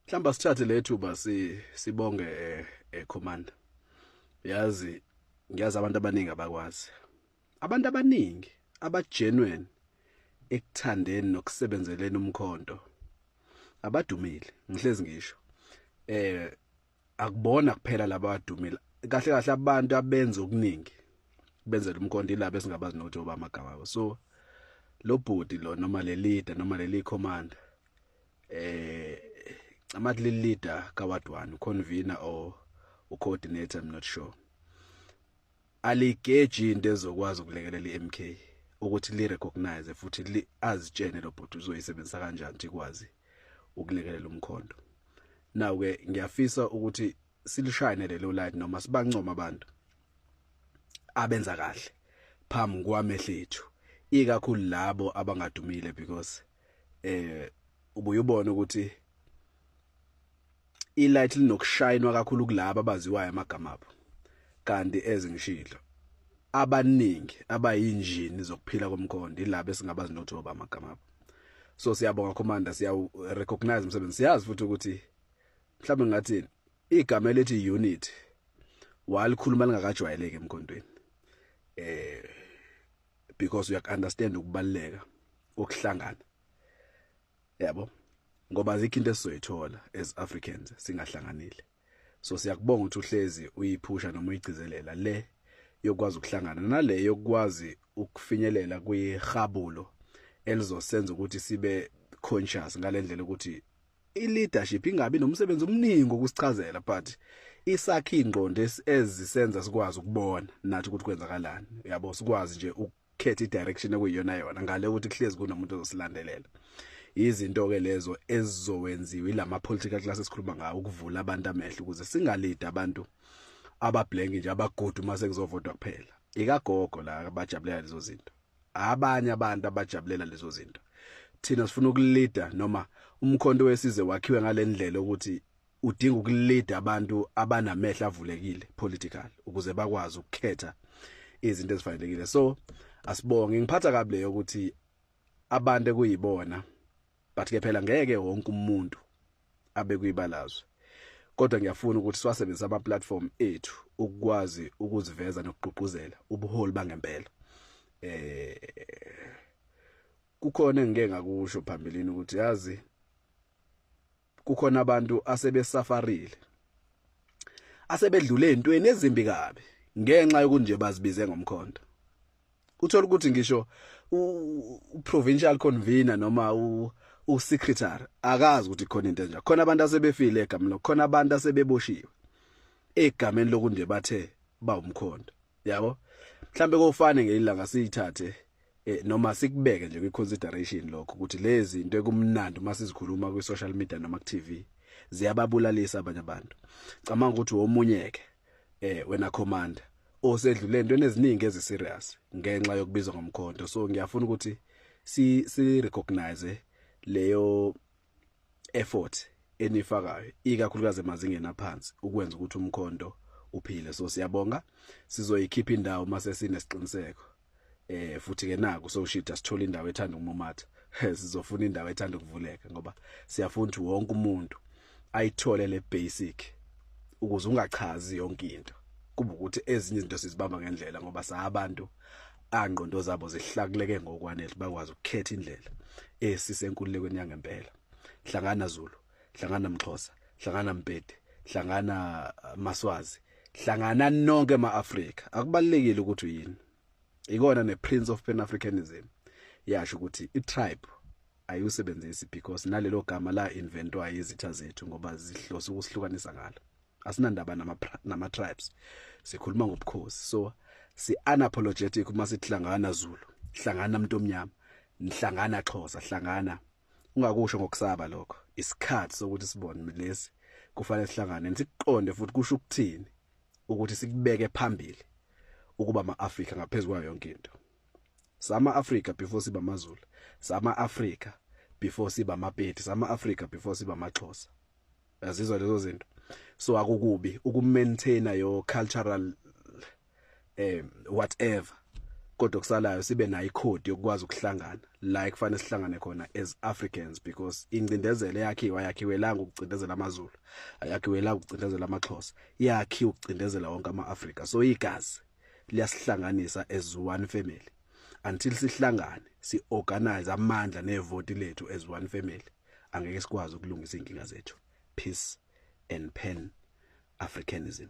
Mhlawumbe sithathe lethuba sibonge commander. Yazi, ngiyazi abantu abaningi abakwazi. Abantu abaningi aba genuine ekuthandeni nokusebenzeleni umkhonto abadumile, ngihlezi ngisho. Akubona kuphela laba abadumile. Kahle kahle abantu abenza okuningi benzela umkhonto ilabo esingabazi nokuthi oba amagama abo. So lo bhudi lo, noma le leader, noma leli commander, amathi le leader ka ward 1, convener or ucoordinator, I'm not sure, aligeji into ezokwazi ukulekelela iMK ukuthi li recognize futhi li azitshene lo bhuti uzoyisebenzisa kanjani ukuthi ikwazi ukulekelela umkhonto. Now ke ngiyafisa ukuthi silishayine lelo light noma sibancoma abantu abenza kahle phambi kwamehlo ethu, ikakhulu labo abangadumile, because ubuye ubone ukuthi ilight linokushayinwa kakhulu kulabo abaziwayo amagama abo, kanti ezingishilo abaningi abayinjini zokuphila komkhondo ilabo esingabazi nokuthi oba amagama abo. So siyabonga, commander, siya recognize umsebenzi. Siyazi futhi ukuthi mhlawumbe ngathini igama elithi unit walikhuluma lingakajwayeleki emkhontweni, because uyak understand ukubaluleka kokuhlangana, yabo, ngoba azikho into esizoyithola as Africans singahlanganile. So siyakubonga ukuthi uhlezi uyiphusha noma uyigcizelela le yokwazi ukuhlangana nale yokwazi ukufinyelela kwihabulo elizosenza ukuthi sibe conscious ngalendlela ukuthi i-leadership ingabi nomsebenzi omningi ukusichazela, but isakhe ingqondo ezisenza sikwazi ukubona nathi ukuthi kwenzakalani, yabo, sikwazi nje ukukhetha i-direction ekuyiyona yona ngale ukuthi kuhlezi kunomuntu ozosilandelela. Izinto ke lezo ezizowenziwa ilama political class esikhuluma ngawo, ukuvula abantu amehlo ukuze singalidi abantu abablank nje, abagudu mase kuzovotwa kuphela. Ikagogo la abajabulela lezo zinto, abanye abantu abajabulela lezo zinto. Thina sifuna ukulida noma umkhonto wesizwe wakhiwe ngalendlela ukuthi udinga ukulida abantu abanamehlo avulekile political ukuze bakwazi ukukhetha izinto ezifanelekile. So asibonge. Ngiphatha kabi leyo ukuthi abantu ekuyibona, but ke phela ngeke wonke umuntu abe kuyibalazwe, kodwa ngiyafuna ukuthi siwasebenzise ama platform ethu ukwazi ukuziveza nokugqugquzela ubuholi bangempela. Kukhona engike ngakusho phambilini ukuthi yazi kukhona abantu asebesafarile, asebedlule ezintweni ezimbi kabi ngenxa yokunje bazibize ngomkhonto. Uthola ukuthi ngisho u-provincial convener noma u-secretary akazi ukuthi khona into enjalo. Khona abantu asebefile egameni lokho, khona abantu asebeboshiwe egameni lokunje bathe bawumkhonto, yabo. Mhlambe kofane ngelanga siyithathe noma sikubeke nje kwi-consideration lokho ukuthi lezi zinto ekumnandi uma sizikhuluma kwi-social media noma ku-TV ziyababulalisa abanye abantu. Cabanga ukuthi womunye ke wena commander osedlule entweni eziningi eziserious ngenxa yokubizwa ngomkhonto. So ngiyafuna ukuthi si recognize leyo effort enifakayo, ikakhulukazi emazingeni aphansi, ukwenza ukuthi umkhonto uphile. So siyabonga, sizoyikhipha indawo mase sinesiqiniseko. Futhi ke naku sowushida sithola indawo ethanda ukumumatha, sizofuna indawo ethanda ukuvuleka, ngoba siyafuna ukuthi wonke umuntu ayithole le basic ukuze ungachazi yonke into, kuba ukuthi ezinye izinto sizibamba ngendlela, ngoba sabantu angqondo zabo zihlakuleke ngokwanele bakwazi ukukhetha indlela esisenkululekweni yangempela. Hlangana Zulu, hlangana Mxhosa, hlangana Mpedi, hlangana Maswazi, hlangana nonke ema-Afrika. Akubalekile ukuthi uyini. Ikona ne-Prince of Pan-Africanism yasho ukuthi i-tribe ayusebenzisi, because nalelo gama la inventwa izitha zethu ngoba zihlose ukusihlukanisa ngalo. Asinandaba nama tribes, sikhuluma ngobukhosi. So si unapologetic uma sithi hlangana Zulu, hlangana umuntu omnyama, nihlangana Xhosa, hlangana. Ungakusho ngokusaba lokho. Isikhathi sokuthi sibone lesi kufanele sihlangane, sikuqonde futhi kusho ukuthini ukuthi sikubeke phambili ukuba ama-Afrika ngaphezulu kwayo yonke into. Sama Africa before siba amaZulu, sama Africa before siba amaPedi, sama Africa before siba amaXhosa. Yazizwa lezo zinto. So akukubi ukumaintain your cultural whatever. Kodwa kusalayo sibe nayo ikhodi yokwazi ukuhlangana la ekufanele sihlangane khona as Africans, because incindezelo yakhiwa yakhiwelanga ukucindezela amaZulu, ayakhiwelanga ukucindezela amaXhosa, yakhiwa ukucindezela wonke ama-Afrika. So igazi liyasihlanganisa as one family. Until sihlangane, si-organize amandla nevoti lethu as one family, angeke sikwazi ukulungisa inkinga zethu. Peace and pan Africanism.